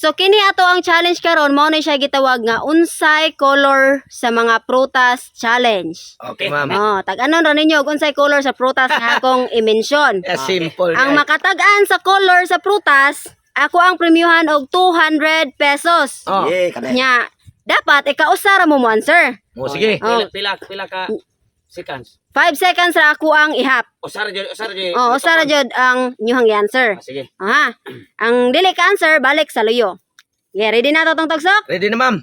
So kini ato ang challenge karon, mao na siya gitawag nga unsay color sa mga prutas challenge. Okay, ma'am. Oh, tag-anon ra ninyo og unsay color sa prutas nga akong i-mention. Yeah, simple. Ang makatag-an sa color sa prutas, ako ang premyuhan og 200 pesos. Oh. Yeah, kami. Nya, dapat ikausa ra mo mo answer. Oh, sige. Oh. Pila ka seconds? 5 seconds ra ako ang ihap. Usara jud, usara jud. Oh, usa ra jud ang inyong i-answer. Ah, sige. Aha. Ang dili ka answer, balik sa luyo. Yeah, ready na to tong tagsok? Ready na, ma'am.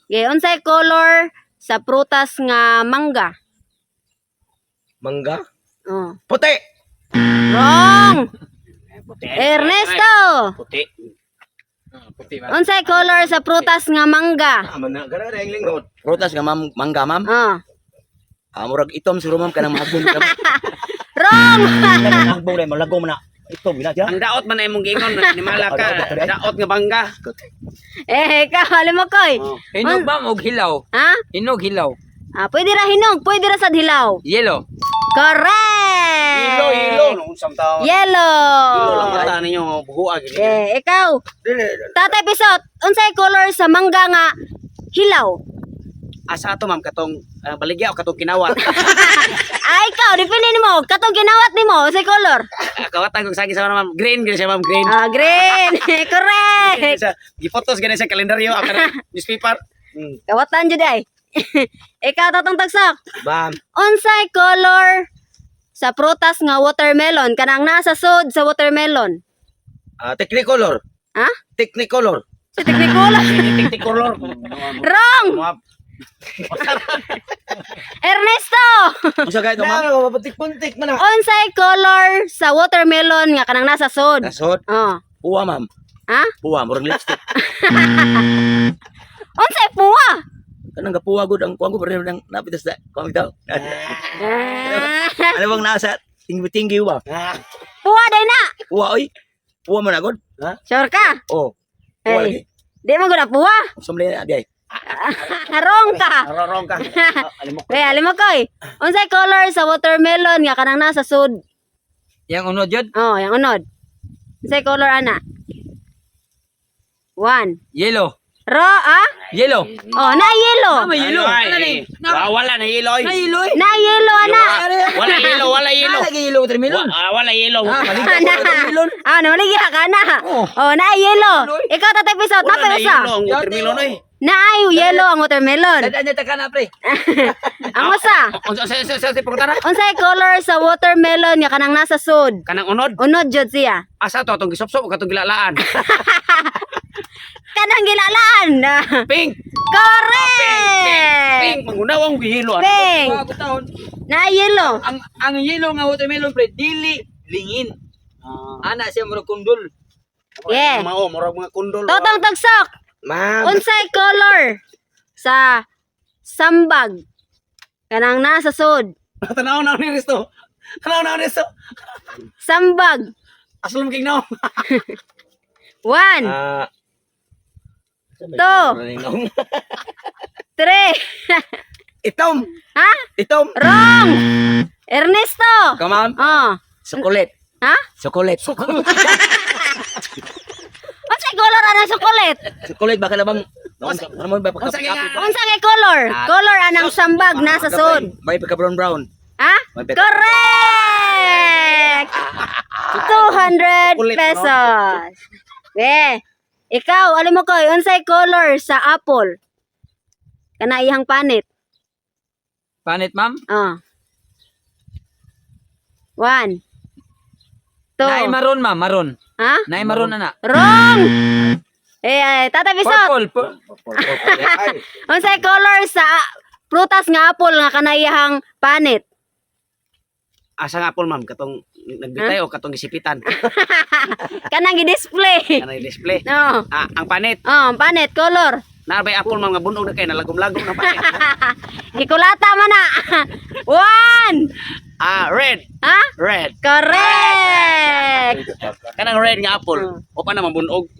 Yeah, unsay color sa prutas nga mangga? Mangga. Oh. Puti. Wrong. Puti. Ernesto. Puti. Puti ba? Unsay color sa prutas nga mangga? Ah, man na gara ang linghod. Prutas nga ma'am, mangga, ma'am. Oh. Ah, murag itom siguro, ma'am, kanang mahagbong ka. Wrong. Mahagbong rin, malagom na. Itom gina siya. Ang daot man na imong giingon, nimala ka. Daot nga bangga. Eh, ikaw, alam mo koy. Oh. Hinog ba og hilaw? Ha? Hinog hilaw. Ah, pwede ra hinog, pwede ra sad hilaw. Yellow. Correct. Hilo, hilo. Nung unsang taon. Yellow. Hilo lang mata ninyo, buhuag. Eh, ikaw. Tatay Pisot, unsay color sa mangga nga hilaw? Asa ato, ma'am, katong baligya o katong kinawat? Ay, ikaw, depende nimo. Katong ginawat nimo, unsay color? Kawatan kung sagi sa ma'am, green gani siya, ma'am, green. Ah, green. Correct. Sa gipotos gani sa kalendaryo ang kanang newspaper. Kawatan jud ay. Ikaw, Tatong Tagsak. Ma'am, Unsay color sa prutas nga watermelon kanang nasa sod sa watermelon? Ah, technicolor. Ha? Technicolor. Sa technicolor. Tik color. Wrong. Ernesto. Unsa kay ito, ma'am? Puntik-puntik man na. Unsay color sa watermelon nga kanang nasa sod? Nasod. Oh. Puwa, ma'am. Ha? Puwa, murag lipstick. Unsay puwa? Kanang gapuwa gud ang kuwan ko pero nang napitas na. Kuwan bitaw. Ah, Ano bang nasa tinggi-tinggi ba? puwa day na. Puwa oy. Puwa man na gud. Ha? Sure ka? Oh. Puwa Hey. lagi. Di man gud na puwa. Sumli na di ay. Wrong ka. Rorong ka. Alimok. Kaya alim mo koy. Unsay color sa watermelon nga kanang nasa sud? Yang unod jud. Oh, yang unod. Unsay color ana? One. Yellow. Ro, ah? Yellow. Oh, na yellow. Ah, may yellow. Ay, Ano ni? Wala na yellow. Na yellow. eh. Na yellow ana. Wala yellow, wala yellow. Na lagi yellow watermelon. Wala yellow. Ah, mali Ana. watermelon. Ah, namaligya ka na. Oh. Oh, na yellow. Ikaw, Tatay Pisot, Wala na napay usa. yellow ang watermelon oy. Na ay yellow ang watermelon. Dadaan niya taka na, pre. Ang usa. Unsa sa sa sa pangutana? Unsay color sa watermelon nga kanang nasa sud? Kanang unod. Unod jud siya. Asa to atong gisopsop o katong gilalaan? Kanang gilalaan. Pink. Correct. Pink mangunawang gihilo ano. Pink. Bago taon. Na yellow. Ang yellow nga watermelon, pre, dili lingin. Ana siya murag kundol. Yeah. Mao murag mga kundol. Totong Tagsok. Ma'am. Unsay color sa sambag kanang nasa sud? Tanaw na ni Risto. Tanaw na ni Risto. Sambag. Aslom king naong. One, Ah. Two. Three. Itom. Ha? Itom. Wrong. Ernesto. Ka, ma'am. Oh. Chocolate. Ha? Chocolate. Unsay color anang chocolate? Chocolate baka namang ano mo ba pagka Unsa kay color? Color anang sambag nasa sud. May pagka brown brown. Ha? May pagka- Correct! 200 Kulit, no? pesos. Eh, ikaw, alam mo ko, unsay color sa apple? Kana iyang panit. Panit, ma'am. Oh. One. Two. Naay maroon, ma'am, maroon. Ha? Naay maroon ana. Wrong! Eh, eh, Tata Pisot, Purple. Unsay color sa prutas nga apple nga kanayahang panit? Asa nga apple, ma'am, katong nagbitay o katong gisipitan? Kanang gi-display. Kanang display. No. Ah, ang panit. Oh, ang panit color. Naa bay apple, ma'am, nga bunog na kay nalagom-lagom na panit. Gikulata man na. One. Ah, red. Ha? Red. Correct. Kanang red nga apple. O pa na mabunog.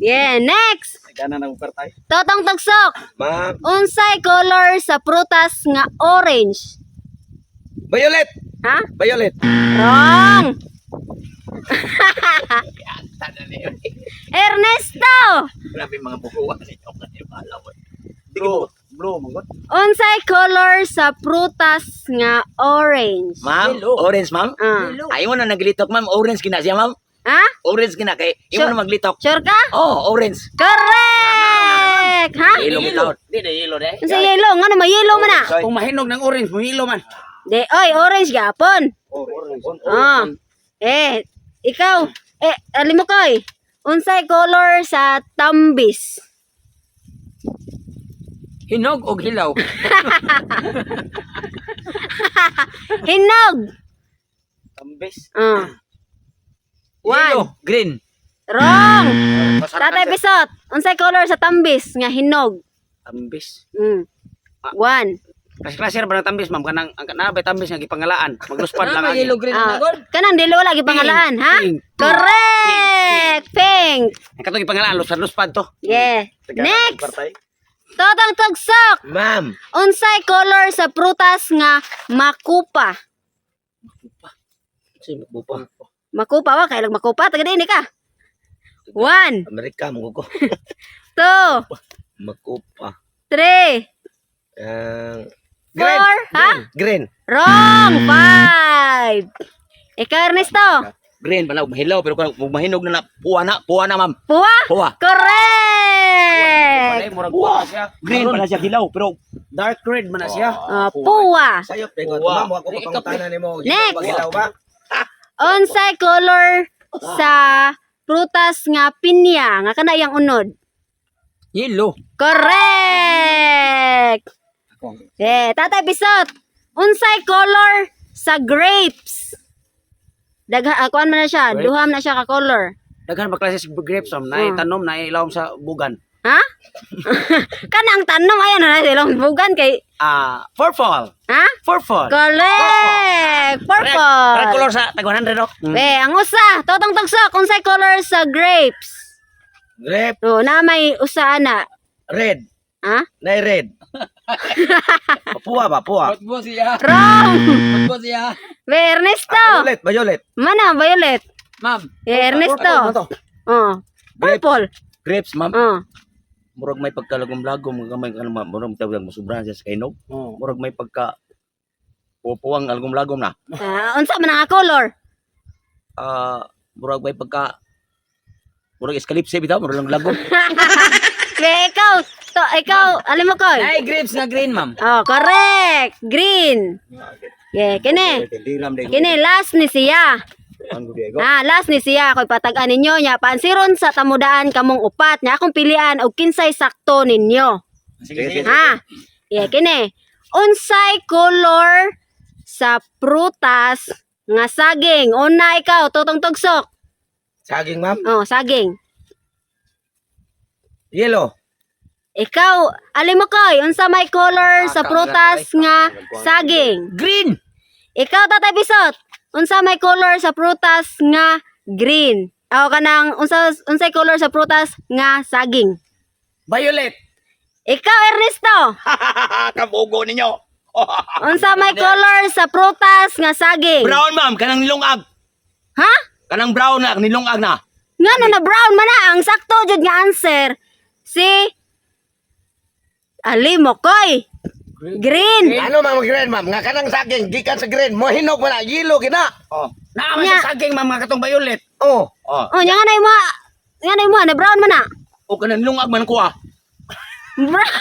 Yeah, next. Kana na pertay. Totong Tagsok. Ma'am. Unsay color sa prutas nga orange? Violet. Ha? Violet. Wrong. Ernesto. Grabe mga bukuan ninyo. Blue, blue manggod. Unsay color sa prutas nga orange? Ma'am, Yellow. orange, ma'am. Ah. Ay mo na naglitok, ma'am. Orange kina siya, ma'am. Ha? Orange kina kay imo na maglitok. Sure ka? Oh, orange. Correct! Ha? Yellow bitaw. Di na yellow de. Unsa yellow? Ngano may yellow man na? Kung mahinog ng orange, muhilo man. Di, oy, orange gapon. Orange. Ah. Eh, ikaw, eh, alimokoy. Unsay color sa tambis? Hinog og hilaw. Hinog. Tambis. Ah. One. Yellow, green. Wrong. Tatay Pisot, unsay color sa tambis nga hinog? Tambis. One. Kasi klase ra ba ng tambis, ma'am? Kanang ang kana ba tambis nga gipangalaan? Magluspad lang Ano ang yellow green Ah, na gol? kanang dili wala gipangalaan, ha? Pink. Correct. Pink. Ang katong gipangalaan luspad-luspad to. Yeah. Next. Totang tugsok. Ma'am, Unsay color sa prutas nga makupa? si bupa. Makupa wa kay makupa taga dinhi ka. One, Amerika mo ko. two, Makupa. three, Ang four, ha? Green. Wrong. Five. Ikaw, Ernesto. Green pala mahilaw pero kung mahinog na na puwa na, puwa na, ma'am. Puwa? Puwa. Correct. Walay murag puwa siya. Green pala siya hilaw pero Dark red man na siya. Ah, puwa. Sayop pre ko Puwa. ma'am, wa ko pangutana nimo. Next. Hilaw ba? Unsay color sa prutas nga pinya nga kana iyang unod? Yellow. Correct. Eh, Tatay Bisot, unsay color sa grapes? Dagha kuan man na siya, Grapes? duha man na siya ka color. Daghan ba klase sa grapes, ma'am? Naay tanom, naay ilawom sa bugan. Ha? Kanang tanom ayan na silang bugan kay Ah, purple. ha? Purple. Correct. Red Purple. color sa tag 100 no. Eh, ang usa, totong tugsok, unsay color sa grapes? Grape, Oh, na may usa ana. red. Ha? Nay red. Puwa ba, puwa. Matbo siya. Wrong. Matbo siya. Be, Ernesto. Violet, violet. Mana violet? Ma'am, Eh, Ernesto. Ano to? Oh. Purple. Grapes, ma'am. Oh. Murag may pagkalagom-lagom gamay kan ma'am. Murag tawag mo sobrahan siya sa kainog. Oh. Murag may pagka pupuang algom-lagom na. Ah, unsa man ang color? Ah, murag may pagka murag eskalipse bitaw, murag lang lagom. Be, ikaw, to, ikaw, alam mo ko. ay grapes na green, ma'am. Oh, correct. Green. Yeah, kini. Diram day. Kini last ni siya. Ang gud Ah, last ni siya ako'y patag-an ninyo nya pansiron sa tamudaan kamong upat nya akong pilian og kinsay sakto ninyo. Sige, sige. Ha? Yeah, kini. Unsay color sa prutas nga saging? Una ikaw, tutong tugsok. Saging, ma'am. Oh, saging. Yellow. Ikaw, alimokoy, unsa may color sa prutas nga saging? Green. Ikaw, Tatay Bisot, unsa may color sa prutas nga green? Aw kanang unsa unsay color sa prutas nga saging? Violet. Ikaw, Ernesto, Kabugo ninyo. unsa may color sa prutas nga saging? Brown, ma'am, kanang nilungag. Ha? Kanang brown na, nilungag na. Ngano na brown man na ang sakto jud nga answer si Alimokoy. Green. Ano ma'am green, ma'am? Nga kanang saging gikan sa green, mo hinog wala yellow gina. Oh. Naa man Nya. sa saging, ma'am, nga katong violet. Oh. Oh. Oh, nya nga na imo. Nga na imo na brown man na. O kanang nilungag man ko ah. Brown.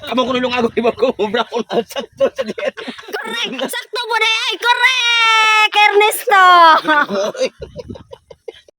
Amo ko nilungag iba ko brown. Sakto sa diet. Correct. Sakto po na ay. Correct, Ernesto.